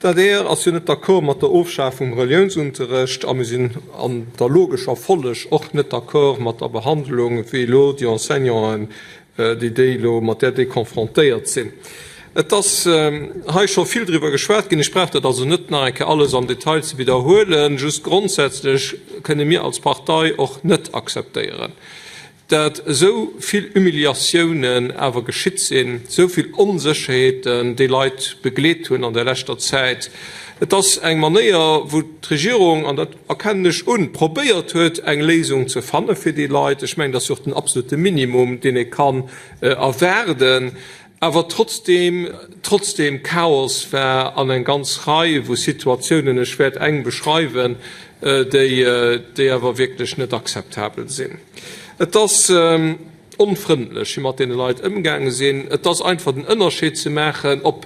D'adr ass jo net d'accord mat der Ofschafung vum Reliounsunterrecht a mir sinn an der logescher Folleg och net d'accord mat der Behandlung, wéi elo déi Enseignanten, déi déi elo, mat där déi confrontéiert sinn. Et ass hei scho vill driwwer geschwat ginn. Ech brauch dat also net nach eng Kéier alles am Detail ze widderhuelen. Just grondsätzlech kënne mir als Partei och net akzeptéieren, dat esou vill Humiliatiounen awer geschitt sinn, esou vill Onsécherheeten déi Leit begleet hunn an der leschter Zäit. Et ass eng Manéier, wou d'Regierung, an dat erkennen ech un, probéiert huet, eng Léisung ze fanne fir déi Leit. Ech mengen, dat ass jo och den absolute Minimum, deen ee kann erwaarden. Awer trotzdeem, trotzdeem Chaos war an eng ganz Rei vu Situatiounen, ech wäert eng beschreiwen, déi, déi awer wierklech net akzeptabel sinn. Et ass onfrëndlech, wéi mat deene Leit ëmgaange sinn. Et ass einfach den Ënnerscheed ze maachen, ob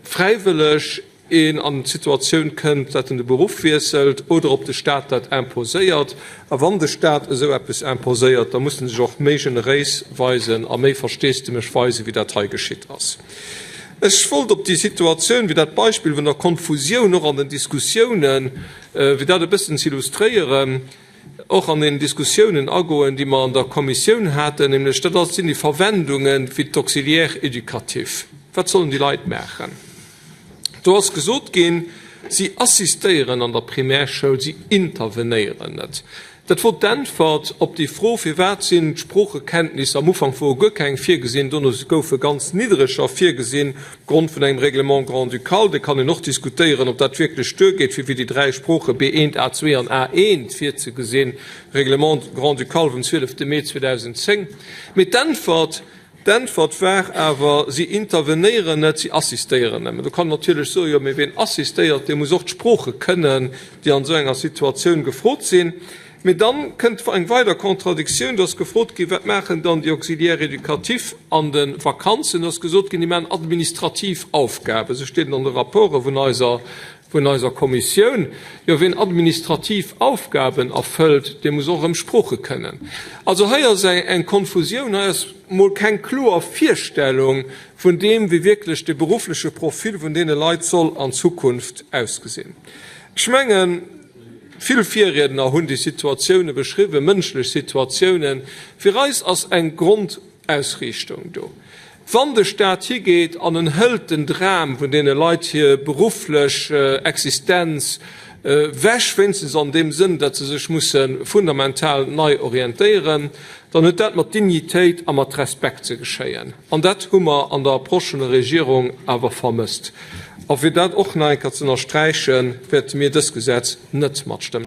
fräiwëlleg een an d'Situatioun kënnt, dat en de Beruff wiesselt, oder ob de Stat dat imposéiert. A wann de Stat esou eppes imposéiert, da muss en sech och méi generéis weisen a méi Versteesdemech weisen, wéi dat hei geschitt ass. Ech wollt op déi Situatioun, wéi dat Beispill vun der Konfusioun och an den Diskussiounen, fir dat e bëssen ze illustréieren, och an den Diskussiounen agoen, déi mer an der Kommissioun haten, nämlech dat ass, sinn déi Verwendungen fir d'Auxiliaires éducatifs. Wat sollen déi Leit maachen? Do ass gesot ginn, si assistéieren an der Primärschoul, si intervenéieren net. Dat wor d'Äntwert op déi Fro, Firwat sinn d'Sproochekenntnisser, am Ufank wore guer keng virgesinn, dono goufe ganz niddreger virgesinn, opgrond vun engem Règlement grand-ducal, dee kann een och diskutéieren, ob dat wierklech duergeet, fir fir déi dräi Sprooche B1, A2 an A1 virzegesinn, Règlement grand-ducal vum 12 Mee 2010. Mee d'Äntwert, D'Äntwert war awer, Si intervenéieren net, si assistéieren nëmmen. Do kann een natierlech soen, Jo, mee ween assistéiert, dee muss och d'Sprooche kënnen, déi an esou enger Situatioun gefrot sinn. Mee dann kënnt eng weider Contradictioun, Do ass gefrot ginn, Wat maachen dann déi Auxiliaires éducatifs an de Vakanzen? Do ass gesot ginn, déi maachen administrativ Aufgaben. Esou steet et an de Rapporte vun eiser vun eiser Kommissioun, jo wien administrativ Aufgaben erfëllt, dee muss och erëm Sprooche kënnen. Also hei ass eng Konfusioun, hei ass mol keng kloer Virstellung vun deem, wéi wierklech de beruffleche Profil vun deene Leit soll an Zukunft ausgesinn. Ech mengen, vill Virriedner hunn déi Situatioune beschriwwen, mënschlech Situatiounen. Fir eis ass eng Grond. Ausriichtung do. Wann de Staat higeet an en hëlt den Dram vun deene Leit hir berufflech Existenz ewech, wéinstens an deem Sënn, datt se sech musse fundamental nei orientéieren, dann huet dat mat Dignitéit a mat Respekt ze geschéien. An dat hu mer an der Approche vun der Regierung awer vermësst. A fir dat och nach eng Kéier ze ënnersträichen, wäerte mir dëst Gesetz net matstëmmen.